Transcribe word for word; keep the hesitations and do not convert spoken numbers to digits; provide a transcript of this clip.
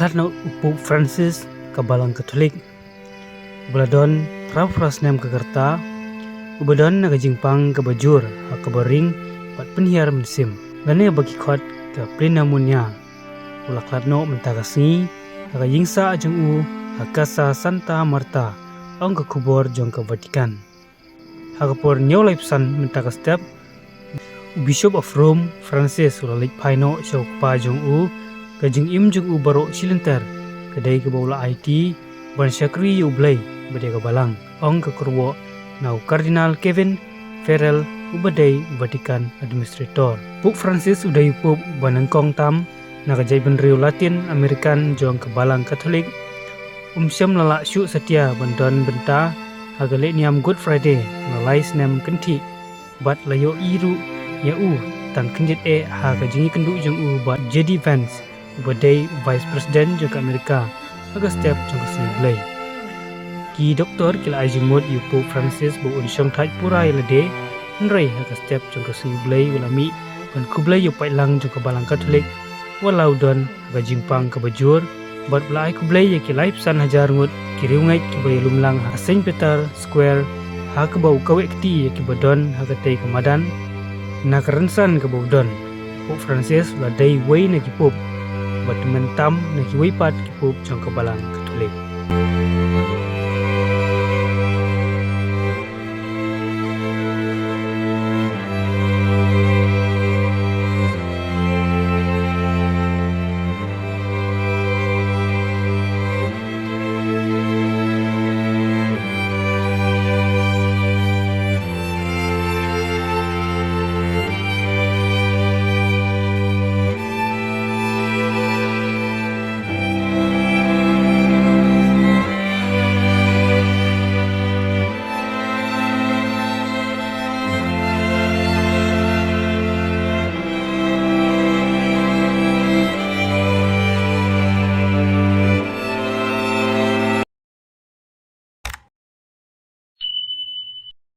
Lad noh u Pope Francis ka Balang Katholik, uba la don phra phra snem ka rta, uba don na ka jingpang kaba jur ha kaba ring bad pynhiar mynsiem, lane ba ki khot ka pneumonia, u la khlad noh mynta ka sngi ha ka ïingsah jong u ha Casa Santa Marta, ong ka khubor jong ka Vatican. Ha ka por hynñiew laiphew san mynta ka step, u Bishop of Rome Francis u la leit phai noh sha u kpa jong u, ka jingim jong u baroh shilynter ka dei kaba u la aiti ban shakri ïa U Blei bad ïa ka Balang, ong ka kyrwoh na u Cardinal Kevin Farrell, uba dei Vatican Administrator. Pope Francis u dei u Pope uba nyngkong tam na ka jaitbynriew Latin American jong ka Balang Katholik. Um shym la lah shuh satia ban don bynta ha ka lehniam Good Friday na lai snem kynthih, bad la ïohi ruh ïa u tang khyndiat eh ha ka jingïakynduh jong u bad J D Vance, uba dei Vice President jong ka America, ha ka step jong ka sngi U Blei. Ki doktor ki la ai jingmut ïa u Pope Francis ba un shongthait pura ïa lade, hynrei ha ka step jong ka sngi U Blei u la mih ban khublei ïa u paidlang jong ka Balang Katholik, wat la u don ha ka jingpang kaba jur, bad u la ai khublei ïa ki laiphew san hajar ngut ki riewngeit kiba ïalum lang ha Saint Peter Square, ha kaba u kaweh kti ïa kiba don ha katei ka madan. Na ka rynsan kaba u don, Pope Francis u la dei uwei na ki Pope ba tymmen tam na kiwei pat ki Pope jong ka Balang Katholik.